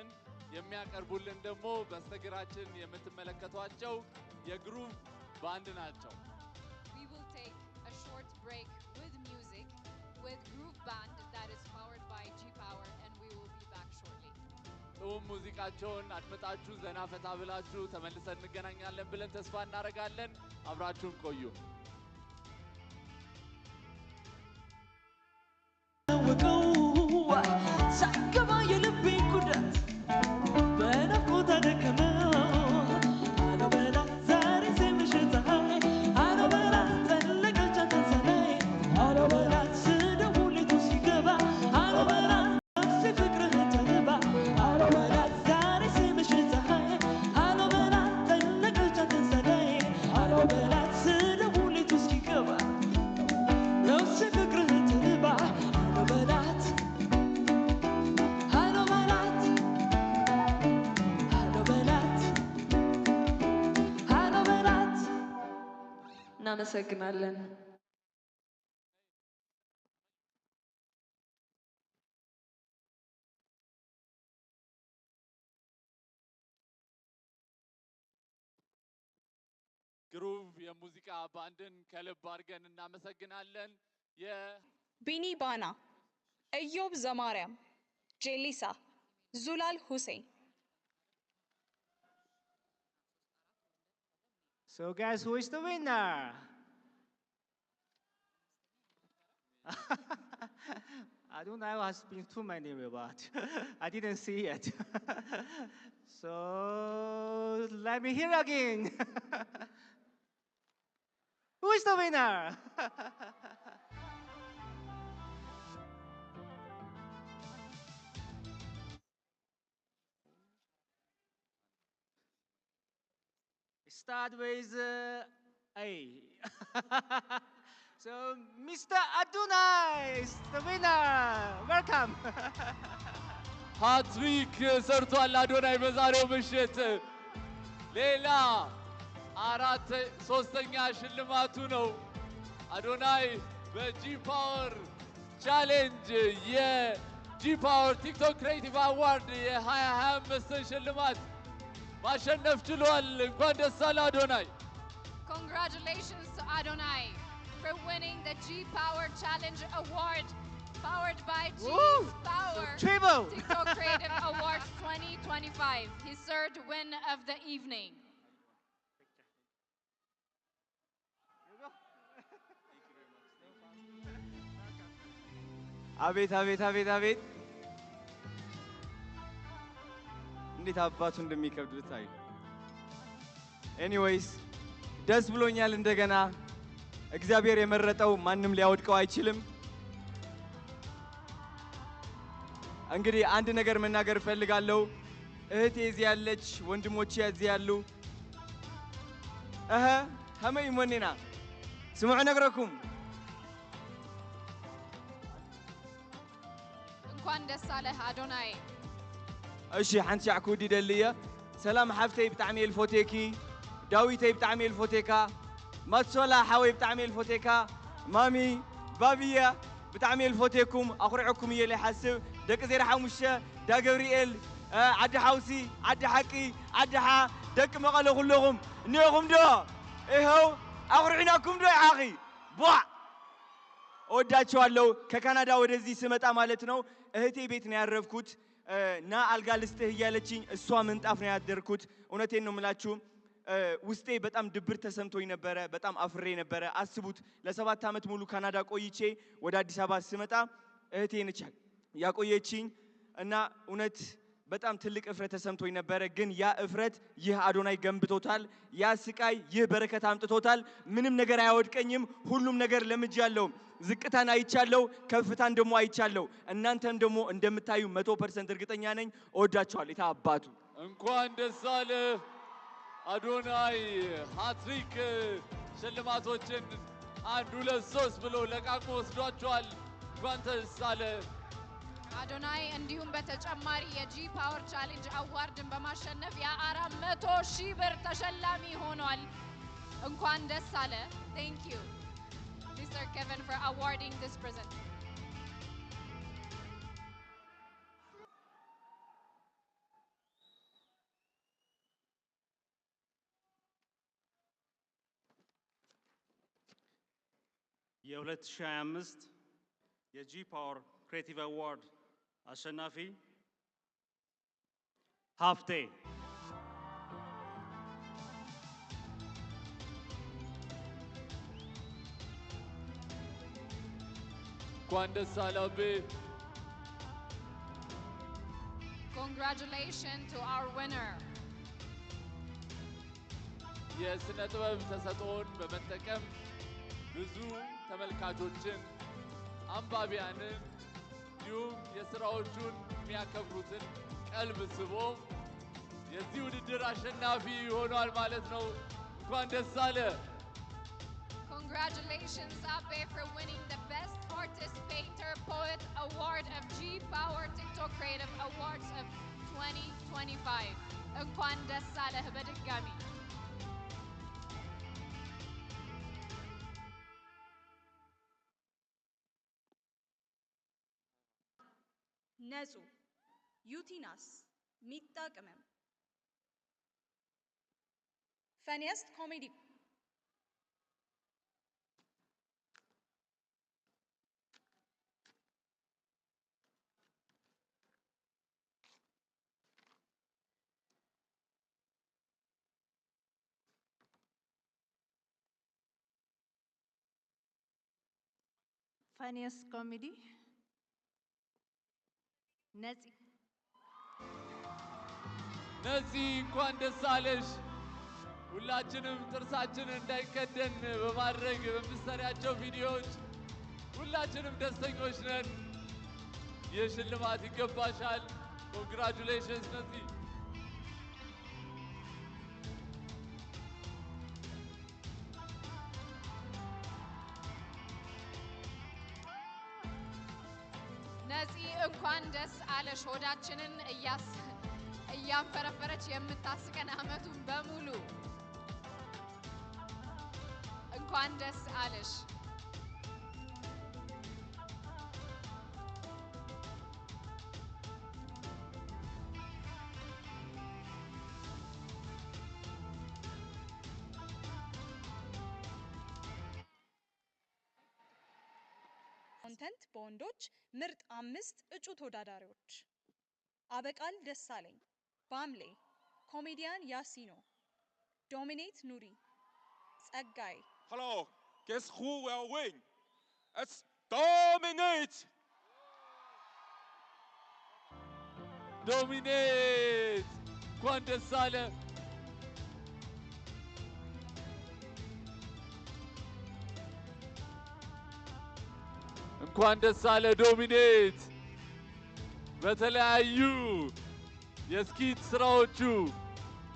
ሙዚቃቸውን የሚያቀርቡልን ደግሞ በስተግራችን የምትመለከቷቸው የግሩቭ ባንድ ናቸው። We will take a short break with music with Groove Band that is powered by G Power, and we will be back shortly. ጥዑም ሙዚቃቸውን አድምጣችሁ ዘና ፈታ ብላችሁ ተመልሰን እንገናኛለን ብለን ተስፋ እናደርጋለን። አብራችሁን ቆዩ። ወቀው ሳይገባ የልቤን ጉዳት በናፍቆት አደከመው። አለበላ ዛሬ ሲምሽት ፀሐይ፣ አለበላ ጠለቀች አንተን ሳላይ፣ አለበላ ስደውል ሌቱ ሲገባ፣ አለበላ ነፍሴ ፍቅርህን ተርባ፣ አለበላ ዛሬ ሲምሽት ፀሐይ፣ አለበላ ጠለቀች አንተን ሳላይ፣ አለበላ ስደውል ሌቱ እስኪገባ፣ ነፍሴ ፍቅርህን ተርባ፣ አለበላት አለበላት አለበላት አለበላት። እናመሰግናለን። ግሩቭ የሙዚቃ ባንድን ከልብ አድርገን እናመሰግናለን። ቢኒ ባና፣ ኢዮብ ዘማርያም፣ ጄሊሳ፣ ዙላል ሁሴን። So guess who is the winner? Adonai has been too many reward. I didn't see it. So let me hear again. Who is the winner? Start with A. So Mr. Adonai is the winner. Welcome. ሃትሪክ ሰርቷል አዶናይ በዛሬው ምሽት። ሌላ አራት ሶስተኛ ሽልማቱ ነው። አዶናይ በ G Power Challenge የ G Power TikTok Creative Award የ2025 ሽልማት ማሸነፍ ችሏል። እንኳን ደስ አለህ አዶናይ። Congratulations to Adonai for winning the G Power Challenge Award powered by G Woo! Power Triple. TikTok Creative Awards 2025. His third win of the evening. አቤት አቤት አቤት አቤት! እንዴት አባቱ እንደሚከብድ ብታዩ። Anyways ደስ ብሎኛል። እንደገና እግዚአብሔር የመረጠው ማንም ሊያወድቀው አይችልም። እንግዲህ አንድ ነገር መናገር እፈልጋለሁ። እህቴ እዚህ ያለች፣ ወንድሞቼ እዚህ ያሉ፣ እህ ከመይ ሞኔና ስምዑ ነግረኩም። እንኳን ደስ አለህ አዶናይ። እሺ፣ ሓንቲ ሻዕ ክውዲ ደልየ። ሰላም ሓፍተይ ብጣዕሚ እየ ልፎቴኪ። ዳዊተይ ብጣዕሚ እየ ልፎቴካ። ማትሶላ ሓወይ ብጣዕሚ እየ ልፎቴካ። ማሚ ባብያ ብጣዕሚ እየ ልፎቴኩም። ኣኹርዐኩም እየ ይሓስብ። ደቂ 05፣ ዳ ገብርኤል፣ ዓዲ ሓውሲ፣ ዓዲ ሓቂ፣ ዓዲ ሓ፣ ደቂ መቐለ ኩለኹም እኒአኹም ዶ? ይኸው ኣኹርዒናኩም ዶ ይዓኺ ቧ። እወዳቸዋለሁ። ከካናዳ ወደዚህ ስመጣ ማለት ነው እህቴ ቤት ነው ያረፍኩት። ና አልጋ ልስጥህ እያለችኝ እሷ ምንጣፍ ነው ያደርኩት። እውነቴን ነው የምላችሁ፣ ውስጤ በጣም ድብር ተሰምቶኝ ነበረ። በጣም አፍሬ ነበረ። አስቡት፣ ለ7 ዓመት ሙሉ ካናዳ ቆይቼ ወደ አዲስ አበባ ስመጣ እህቴ ነች ያቆየችኝ እና እውነት በጣም ትልቅ እፍረት ተሰምቶኝ ነበረ። ግን ያ እፍረት ይህ አዶናይ ገንብቶታል። ያ ስቃይ ይህ በረከት አምጥቶታል። ምንም ነገር አያወድቀኝም። ሁሉም ነገር ለምጃለሁ። ዝቅታን አይቻለሁ፣ ከፍታን ደግሞ አይቻለሁ። እናንተም ደግሞ እንደምታዩ 100% እርግጠኛ ነኝ። እወዳችኋለሁ። የታባቱ። እንኳን ደስ አለህ አዶናይ። ሃትሪክ ሽልማቶችን አንድ ሁለት ሶስት ብሎ ለቃቅሞ ወስዷቸዋል። እንኳን ደስ አለህ። አዶናይ እንዲሁም በተጨማሪ የ G Power Challenge Award ን በማሸነፍ የ400,000 ብር ተሸላሚ ሆኗል። እንኳን ደስ አለህ። Thank you, Mr. Kevin, for awarding this present. የ2025 የ G Power Creative Award አሸናፊ ሀፍቴ። እንኳን ደስ አለህ አቤ። Congratulations to our winner. የስነ ጥበብ ተሰጥኦን በመጠቀም ብዙ ተመልካቾችን፣ አንባቢያንን እንዲሁም የስራዎቹን የሚያከብሩትን ቀልብ ስቦ የዚህ ውድድር አሸናፊ ሆኗል ማለት ነው። እንኳን ደስ አለህ። Congratulations, Abe, for winning the Best Artist Painter Poet Award of G Power TikTok Creative Awards of 2025. እንኳን ደስ አለህ በድጋሚ። ነጹ፣ ዩቲናስ፣ ሚጣ ቅመም። Funniest comedy. Funniest comedy, ነፂ። ነፂ፣ እንኳን ደስ አለሽ። ሁላችንም ጥርሳችንን እንዳይከደን በማድረግ በምትሰሪያቸው ቪዲዮዎች ሁላችንም ደስተኞች ነን። ይህ ሽልማት ይገባሻል። Congratulations ነፂ። ነፂ፣ እንኳን ደስ አለሽ። ሆዳችንን እያንፈረፈረች የምታስቀን አመቱን በሙሉ እንኳን ደስ አለሽ። Content በወንዶች ምርጥ አምስት እጩ ተወዳዳሪዎች፦ አበቃል ደሳለኝ፣ ባምሌ፣ ኮሜዲያን ያሲኖ፣ ዶሚኔት ኑሪ፣ ጸጋይ። Hello, guess who will win? It's Dominate! ዶሚኔት፣ እንኳን ደስ አለህ። እንኳን ደስ አለህ ዶሚኔት። በተለያዩ የ skit ስራዎቹ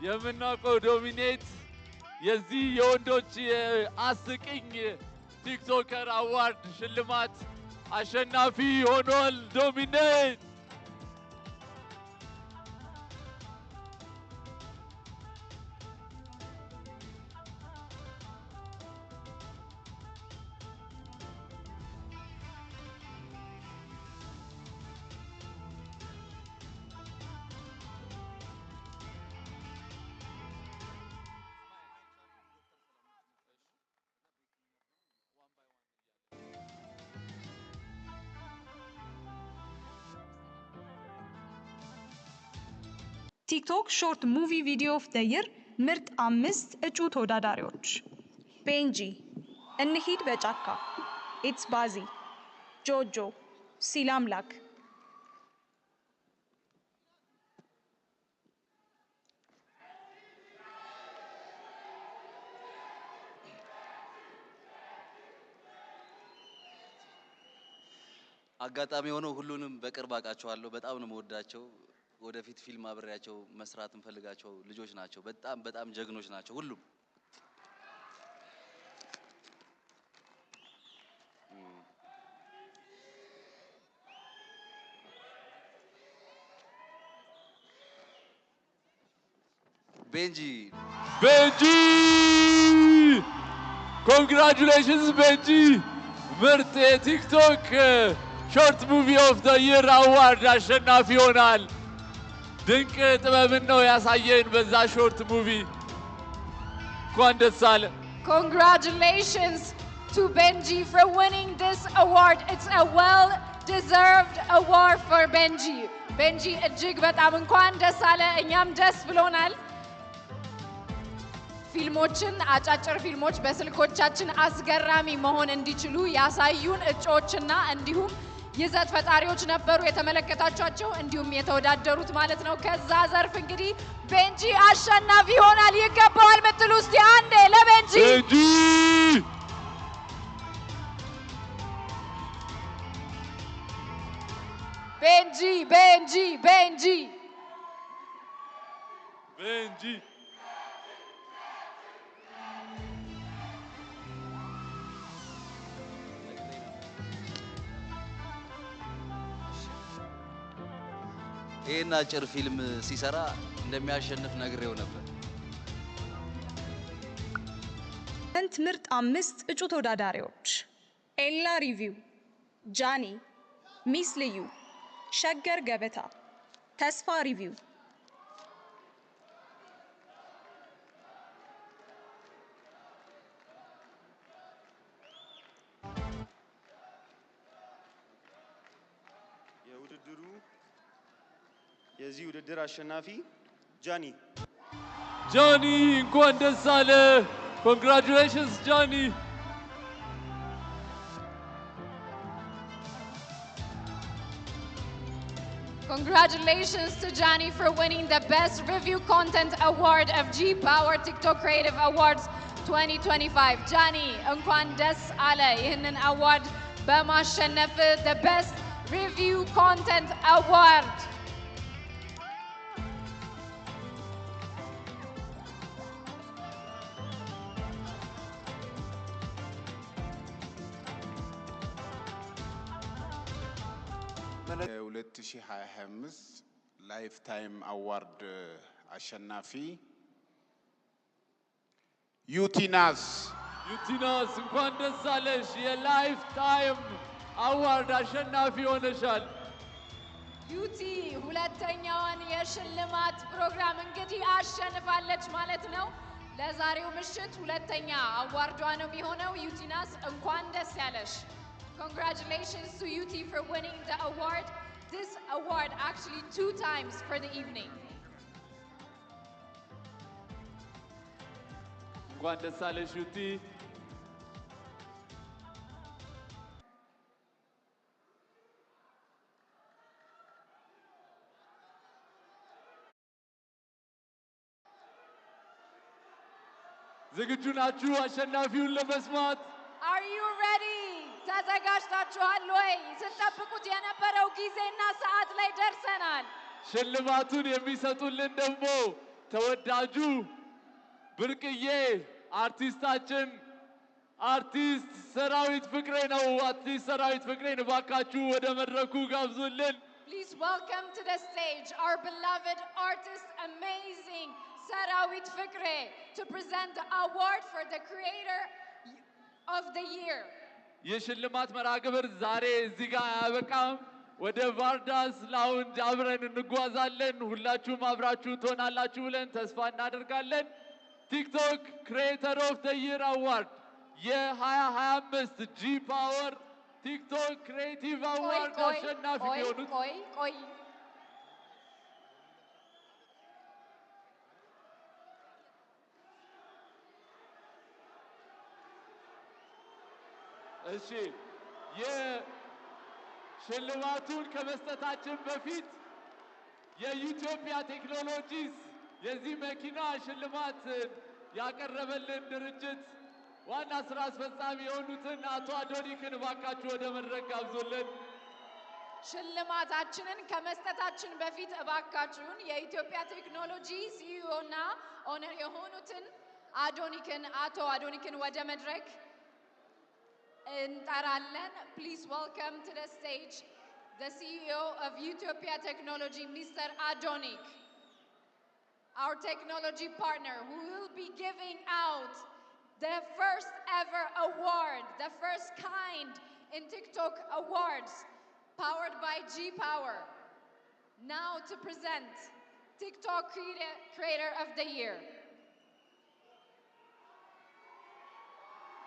የምናውቀው ዶሚኔት የዚህ የወንዶች የአስቂኝ TikToker award ሽልማት አሸናፊ ሆኗል። ዶሚኔት። TikTok short movie video of the year ምርጥ አምስት እጩ ተወዳዳሪዎች፦ ቤንጂ፣ እንሂድ በጫካ፣ ኢትስ ባዚ፣ ጆጆ፣ ሲላምላክ። አጋጣሚ ሆኖ ሁሉንም በቅርብ አውቃቸዋለሁ። በጣም ነው የምወዳቸው። ወደፊት ፊልም አብሬያቸው መስራት እንፈልጋቸው ልጆች ናቸው። በጣም በጣም ጀግኖች ናቸው ሁሉም። ቤንጂ። ቤንጂ፣ congratulations ቤንጂ፣ ምርጥ የ TikTok short movie of the year award አሸናፊ ይሆናል። ድንቅ ጥበብን ነው ያሳየን በዛ short movie። እንኳን ደስ አለህ። Congratulations to Benji for winning this award. It's a well-deserved award for Benji. Benji, እጅግ በጣም እንኳን ደስ አለህ። እኛም ደስ ብሎናል። ፊልሞችን፣ አጫጭር ፊልሞች በስልኮቻችን አስገራሚ መሆን እንዲችሉ ያሳዩን እጩዎችና እንዲሁም ይዘት ፈጣሪዎች ነበሩ የተመለከታችኋቸው፣ እንዲሁም የተወዳደሩት ማለት ነው። ከዛ ዘርፍ እንግዲህ ቤንጂ አሸናፊ ይሆናል። ይገባዋል ምትሉ እስቲ አንዴ ለቤንጂ። ቤንጂ! ቤንጂ፣ ቤንጂ፣ ቤንጂ! ቤንጂ! ይህን አጭር ፊልም ሲሰራ እንደሚያሸንፍ ነግሬው ነበር። ንት ምርጥ አምስት እጩ ተወዳዳሪዎች፦ ኤላ ሪቪው፣ ጃኒ፣ ሚስ ልዩ፣ ሸገር ገበታ፣ ተስፋ ሪቪው። የዚህ ውድድር አሸናፊ ጃኒ። ጃኒ፣ እንኳን ደስ አለህ። Congratulations ጃኒ። Congratulations to Johnny for winning the Best Review Content Award of G Power TikTok Creative Awards 2025. Johnny, እንኳን ደስ አለህ ይህንን award በማሸነፍ፣ the Best Review Content Award. የ2025 Lifetime Award አሸናፊ ዩቲናስ። ዩቲናስ፣ እንኳን ደስ አለሽ። የ Lifetime Award አሸናፊ ሆነሻል። ዩቲ ሁለተኛዋን የሽልማት ፕሮግራም እንግዲህ አሸንፋለች ማለት ነው። ለዛሬው ምሽት ሁለተኛ award ዷ ነው የሚሆነው። ዩቲናስ፣ እንኳን ደስ ያለሽ። Congratulations to Yuti for winning the award. This award actually two times for the evening. እንኳን ደስ አለሽ ዩቲ። ዝግጁ ናችሁ አሸናፊውን ለመስማት? Are you ready? ተዘጋጅታችኋል ወይ? ስትጠብቁት የነበረው ጊዜና ሰዓት ላይ ደርሰናል። ሽልማቱን የሚሰጡልን ደግሞ ተወዳጁ ብርቅዬ አርቲስታችን አርቲስት ሰራዊት ፍቅሬ ነው። አርቲስት ሰራዊት ፍቅሬን እባካችሁ ወደ መድረኩ ጋብዙልን። Please welcome to the stage our beloved artist, amazing Serawit Fikre, to present the award for the Creator of the Year. የሽልማት መርሃ ግብር ዛሬ እዚህ ጋር አያበቃም። ወደ ቫርዳስ Lounge አብረን እንጓዛለን። ሁላችሁም አብራችሁ ትሆናላችሁ ብለን ተስፋ እናደርጋለን። TikTok Creator of the Year Award፣ የ2025 G Power TikTok Creative ቆይ Award ቆይ አሸናፊ ቆይ የሆኑት ቆይ ቆይ። እሺ፣ የሽልማቱን ከመስጠታችን በፊት የኢትዮጵያ Technologies የዚህ መኪና ሽልማት ያቀረበልን ድርጅት ዋና ስራ አስፈጻሚ የሆኑትን አቶ አዶኒክን እባካችሁ ወደ መድረክ ጋብዙልን። ሽልማታችንን ከመስጠታችን በፊት እባካችሁን የኢትዮጵያ ቴክኖሎጂ CEO እና owner የሆኑትን አዶኒክን፣ አቶ አዶኒክን ወደ መድረክ እንጠራለን። Please welcome to the stage the CEO of Utopia Technology, Mr. Adonik, our technology partner who will be giving out the first ever award, the first kind in TikTok awards, powered by G Power. Now to present TikTok Creator of the Year.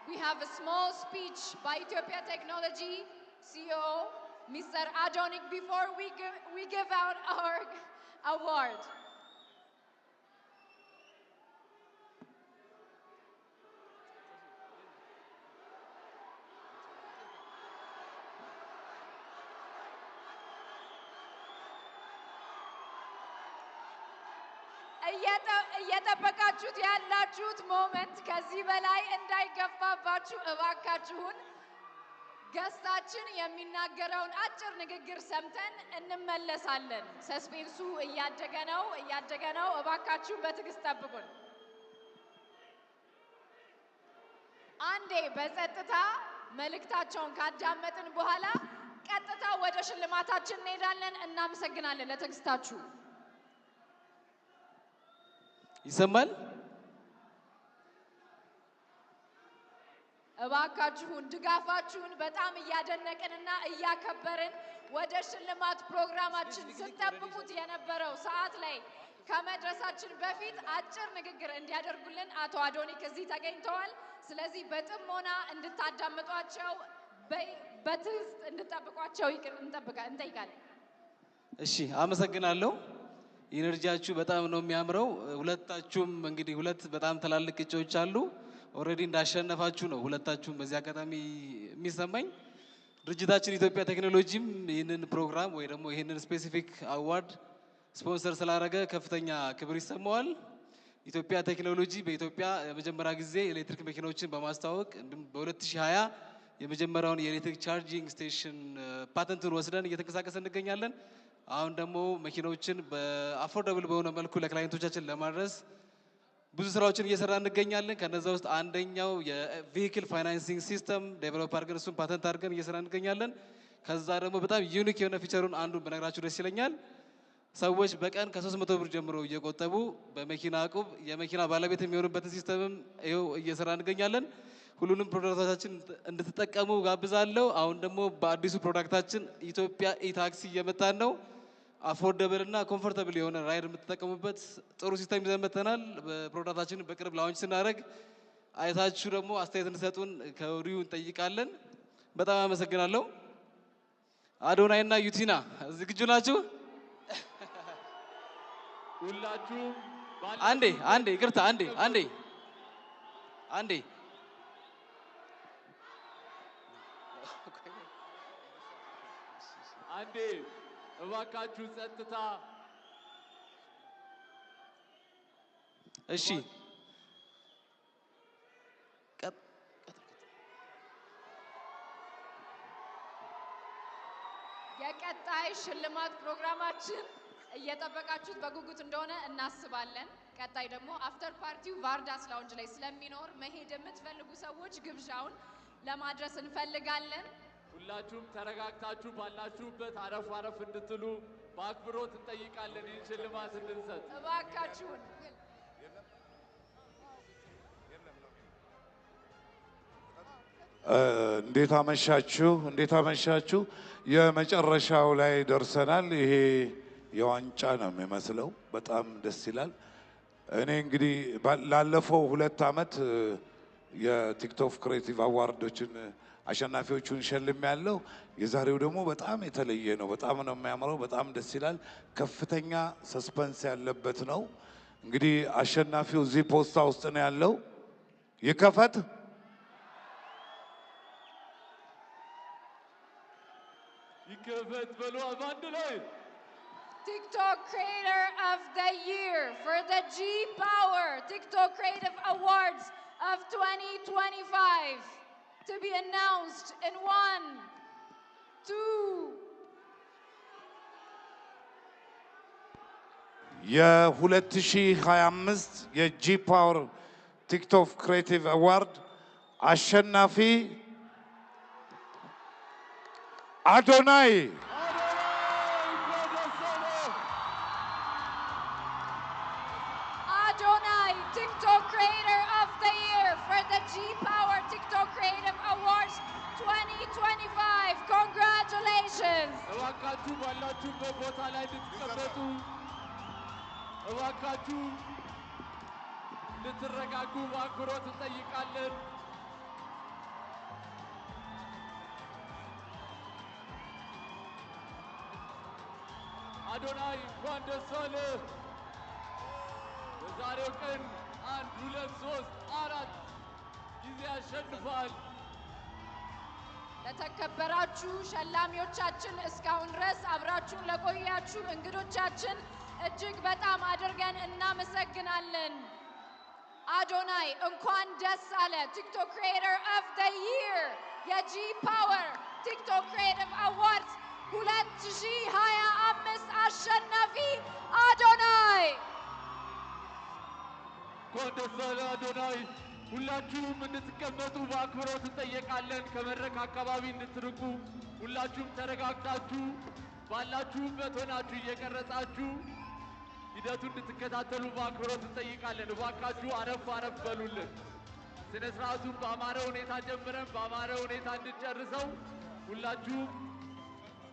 We have a small speech by Ethiopia Technology CEO, Mr. Adonik, before we give out our award. እየጠበቃችሁት ያላችሁት moment ከዚህ በላይ እንዳይገፋባችሁ እባካችሁን guest ኣችን የሚናገረውን አጭር ንግግር ሰምተን እንመለሳለን። Suspense ኡ እያደገ ነው፣ እያደገ ነው። እባካችሁን በትዕግስት ጠብቁን። አንዴ በጸጥታ መልእክታቸውን ካዳመጥን በኋላ ቀጥታ ወደ ሽልማታችን እንሄዳለን። እናመሰግናለን ለትዕግስታችሁ። ይሰማል? እባካችሁን ድጋፋችሁን በጣም እያደነቅንና እያከበርን ወደ ሽልማት ፕሮግራማችን ስትጠብቁት የነበረው ሰዓት ላይ ከመድረሳችን በፊት አጭር ንግግር እንዲያደርጉልን አቶ አዶኒክ እዚህ ተገኝተዋል። ስለዚህ በጥሞና እንድታዳምጧቸው በትዕግስት እንድጠብቋቸው እንጠይቃለን። እሺ፣ አመሰግናለሁ። Energy ያችሁ በጣም ነው የሚያምረው። ሁለታችሁም እንግዲህ ሁለት በጣም ትላልቅ እጩዎች አሉ። Already እንዳሸነፋችሁ ነው ሁለታችሁም በዚህ አጋጣሚ የሚሰማኝ። ድርጅታችን ኢትዮጵያ ቴክኖሎጂም ይህንን ፕሮግራም ወይ ደግሞ ይህንን specific award sponsor ስላደረገ ከፍተኛ ክብር ይሰማዋል። ኢትዮጵያ ቴክኖሎጂ በኢትዮጵያ የመጀመሪያ ጊዜ የኤሌክትሪክ መኪናዎችን በማስተዋወቅ እንዲሁም በ2020 የመጀመሪያውን የኤሌክትሪክ charging station patent ኡን ወስደን እየተንቀሳቀስን እንገኛለን። አሁን ደግሞ መኪናዎችን በ affordable በሆነ መልኩ ለ client ኦቻችን ለማድረስ ብዙ ስራዎችን እየሰራን እንገኛለን። ከነዛ ውስጥ አንደኛው የ vehicle financing system develop አድርገን እሱን ፓተንት አድርገን እየሰራን እንገኛለን። ከዛ ደግሞ በጣም unique የሆነ feature ኡን አንዱን ብነግራችሁ ደስ ይለኛል። ሰዎች በቀን ከ300 ብር ጀምሮ እየቆጠቡ በመኪና እቁብ የመኪና ባለቤት የሚሆኑበትን system ም ይኸው እየሰራን እንገኛለን። ሁሉንም product ኦቻችን እንድትጠቀሙ ጋብዛለሁ። አሁን ደግሞ በአዲሱ product ኣችን ኢትዮጵያ e-taxi እየመጣን ነው። Affordable እና comfortable የሆነ ride የምትጠቀሙበት ጥሩ system ይዘን መጥተናል። Product ኣችንን በቅርብ launch ስናደርግ አይታችሁ ደግሞ አስተያየት እንድትሰጡን ከወዲሁ እንጠይቃለን። በጣም አመሰግናለሁ። አዶናይ እና ዩቲና ዝግጁ ናችሁ? ሁላችሁም አንዴ አንዴ፣ ይቅርታ፣ አንዴ አንዴ አንዴ። አንዴ እባካችሁ ጸጥታ። እሺ። የቀጣይ ሽልማት ፕሮግራማችን እየጠበቃችሁት በጉጉት እንደሆነ እናስባለን። ቀጣይ ደግሞ after party ው ቫርዳስ lounge ላይ ስለሚኖር መሄድ የምትፈልጉ ሰዎች ግብዣውን ለማድረስ እንፈልጋለን። ሁላችሁም ተረጋግታችሁ ባላችሁበት አረፍ አረፍ እንድትሉ በአክብሮት እንጠይቃለን። ይህን ሽልማት እንድንሰጥ እባካችሁን። እንዴት አመሻችሁ? እንዴት አመሻችሁ? የመጨረሻው ላይ ደርሰናል። ይሄ የዋንጫ ነው የሚመስለው። በጣም ደስ ይላል። እኔ እንግዲህ ላለፈው 2 ዓመት የ TikTok Creative Award ኦችን አሸናፊዎቹን ሸልሜያለሁ። የዛሬው ደግሞ በጣም የተለየ ነው። በጣም ነው የሚያምረው። በጣም ደስ ይላል። ከፍተኛ suspense ያለበት ነው። እንግዲህ አሸናፊው እዚህ ፖስታ ውስጥ ነው ያለው። ይከፈት። ይከፈት በሉ በአንድ ላይ። TikTok Creator of the Year for the G Power TikTok Creative Awards of 2025 to be announced in one, two, የ2025 የ G Power TikTok Creative Award አሸናፊ አዶናይ። እንኳን ደስ አለህ። Adonai, TikTok Creator of the Year for the G Power TikTok Creative Awards 2025. Congratulations! እባካችሁ ባላችሁበት ቦታ ላይ እንድትቀመጡ፣ እባካችሁ እንድትረጋጉ በአክብሮት እንጠይቃለን። አዶናይ እንኳን ደስ አለህ። በዛሬው ቀን 1 2 3 4 ጊዜ አሸንፏል። ለተከበራችሁ ሸላሚዎቻችን፣ እስካሁን ድረስ አብራችሁን ለቆያችሁ እንግዶቻችን እጅግ በጣም አድርገን እናመሰግናለን። አዶናይ እንኳን ደስ አለህ። TikTok Creator of the Year የ G Power TikTok Creative Awards 2025 አሸናፊ አዶናይ። እንኳን ደስ አለህ አዶናይ። ሁላችሁም እንድትቀመጡ በአክብሮት እንጠየቃለን። ከመድረክ አካባቢ እንድትርቁ ሁላችሁም ተረጋግታችሁ ባላችሁበት ሆናችሁ እየቀረጻችሁ ሂደቱ እንድትከታተሉ በአክብሮት እንጠይቃለን። እባካችሁ አረፍ አረፍ በሉልን። ስነ ስርዓቱን በአማረ ሁኔታ ጀምረን በአማረ ሁኔታ እንድንጨርሰው ሁላችሁም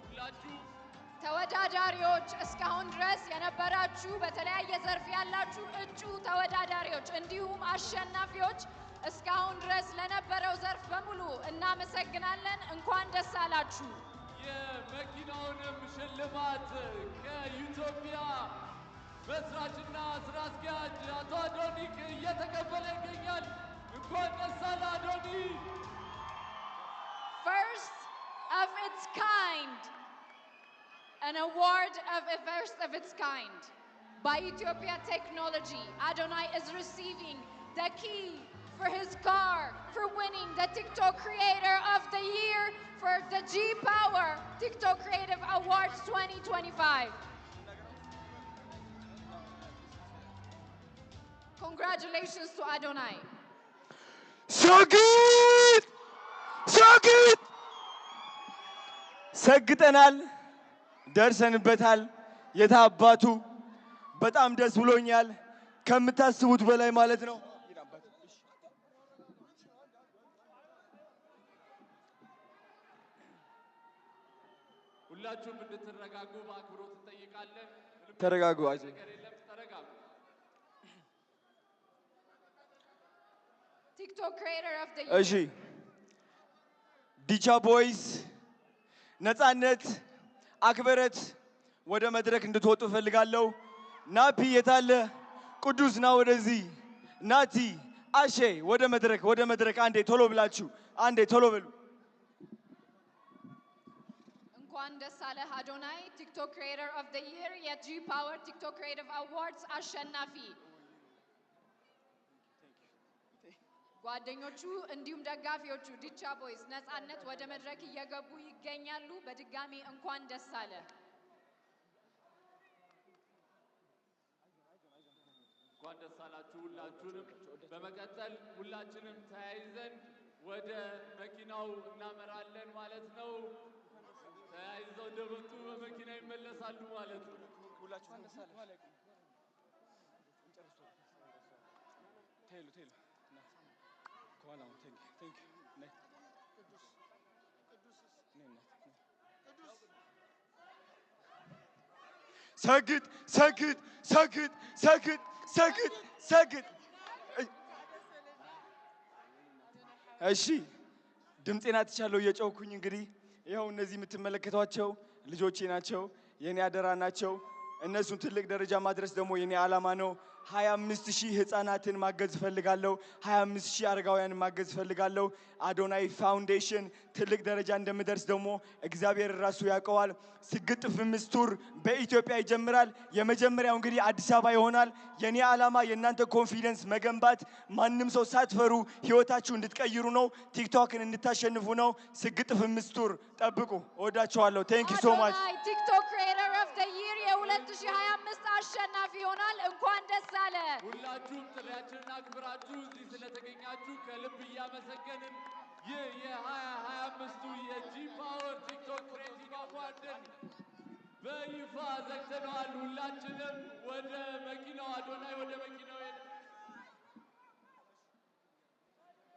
ሁላችሁም ተወዳዳሪዎች፣ እስካሁን ድረስ የነበራችሁ በተለያየ ዘርፍ ያላችሁ እጩ ተወዳዳሪዎች እንዲሁም አሸናፊዎች እስካሁን ድረስ ለነበረው ዘርፍ በሙሉ እናመሰግናለን። እንኳን ደስ አላችሁ። የመኪናውንም ሽልማት ከኢትዮጵያ መስራችና ስራ አስኪያጅ አቶ አዶኒክ እየተቀበለ ይገኛል። እንኳን ደስ አለህ አዶኒ። First of its kind, an award of a first of its kind by Utopia Technology. Adonai is receiving the key for his car for winning the TikTok Creator of the Year for the G Power TikTok Creative Awards 2025. Congratulations to Adonai. ሰግጥ ሰግጥ፣ ሰግጠናል፣ ደርሰንበታል። የታባቱ በጣም ደስ ብሎኛል፣ ከምታስቡት በላይ ማለት ነው። ሁላችሁም እንድትረጋጉ በአክብሮት እንጠይቃለን። ምንም ተረጋጉ። አይዞህ። ነገር የለም፣ ተረጋጉ። TikTok Creator of the Year. እሺ፣ ዲቻ Boys፣ ነፃነት፣ አክበረት ወደ መድረክ እንድትወጡ እፈልጋለሁ። ናፒ የታለ? ቅዱስ ና ወደዚህ። ናቲ፣ አሼ ወደ መድረክ፣ ወደ መድረክ። አንዴ ቶሎ ብላችሁ፣ አንዴ ቶሎ በሉ። እንኳን ደስ አለህ አዶናይ፣ TikTok Creator of the Year የ G Power TikTok Creative Awards አሸናፊ። ጓደኞቹ እንዲሁም ደጋፊዎቹ ዲቻ Boys፣ ነፃነት ወደ መድረክ እየገቡ ይገኛሉ። በድጋሚ እንኳን ደስ አለህ። እንኳን ደስ አላችሁ ሁላችሁንም። በመቀጠል ሁላችንም ተያይዘን ወደ መኪናው እናመራለን ማለት ነው። ተያይዘው እንደመጡ በመኪና ይመለሳሉ ማለት ነው። ሰግጥ ሰግጥ ሰግጥ ሰግጥ ሰግጥ ሰግጥ። እሺ፣ ድምፄን አጥቻለሁ እየጮህኩኝ። እንግዲህ ይኸው እነዚህ የምትመለከቷቸው ልጆቼ ናቸው፣ የኔ አደራ ናቸው። እነሱን ትልቅ ደረጃ ማድረስ ደግሞ የኔ ዓላማ ነው። 25 ሺህ ህፃናትን ማገዝ እፈልጋለሁ። 25 ሺህ አረጋውያንን ማገዝ እፈልጋለሁ። አዶናይ Foundation ትልቅ ደረጃ እንደምደርስ ደግሞ እግዚአብሔር ራሱ ያውቀዋል። ስግጥ ፍምስ tour በኢትዮጵያ ይጀምራል። የመጀመሪያው እንግዲህ አዲስ አበባ ይሆናል። የኔ ዓላማ የእናንተ confidence መገንባት፣ ማንም ሰው ሳትፈሩ ህይወታችሁ እንድትቀይሩ ነው። TikTok ን እንድታሸንፉ ነው። ስግጥ ፍምስ tour ጠብቁ። እወዳችኋለሁ። Thank you so much። አዶናይ TikTok Creator of the Year የ2025 አሸናፊ ይሆናል። እንኳን ደስ አለህ። ሁላችሁም ጥሪያችንን አክብራችሁ እዚህ ስለተገኛችሁ ከልብ እያመሰገንን ይህ የ2025ቱ የ G Power TikTok Creative Award ን በይፋ ዘግተነዋል። ሁላችንም ወደ መኪናው፣ አዶናይ ወደ መኪናው ሄደ።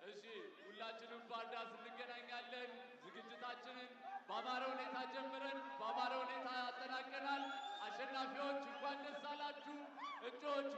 እሺ፣ ሁላችንም ባርዳስ እንገናኛለን። ዝግጅታችንን በአማረ ሁኔታ ጀምረን በአማረ ሁኔታ አጠናቀናል። አሸናፊዎች እንኳን ደስ አላችሁ። እጩዎች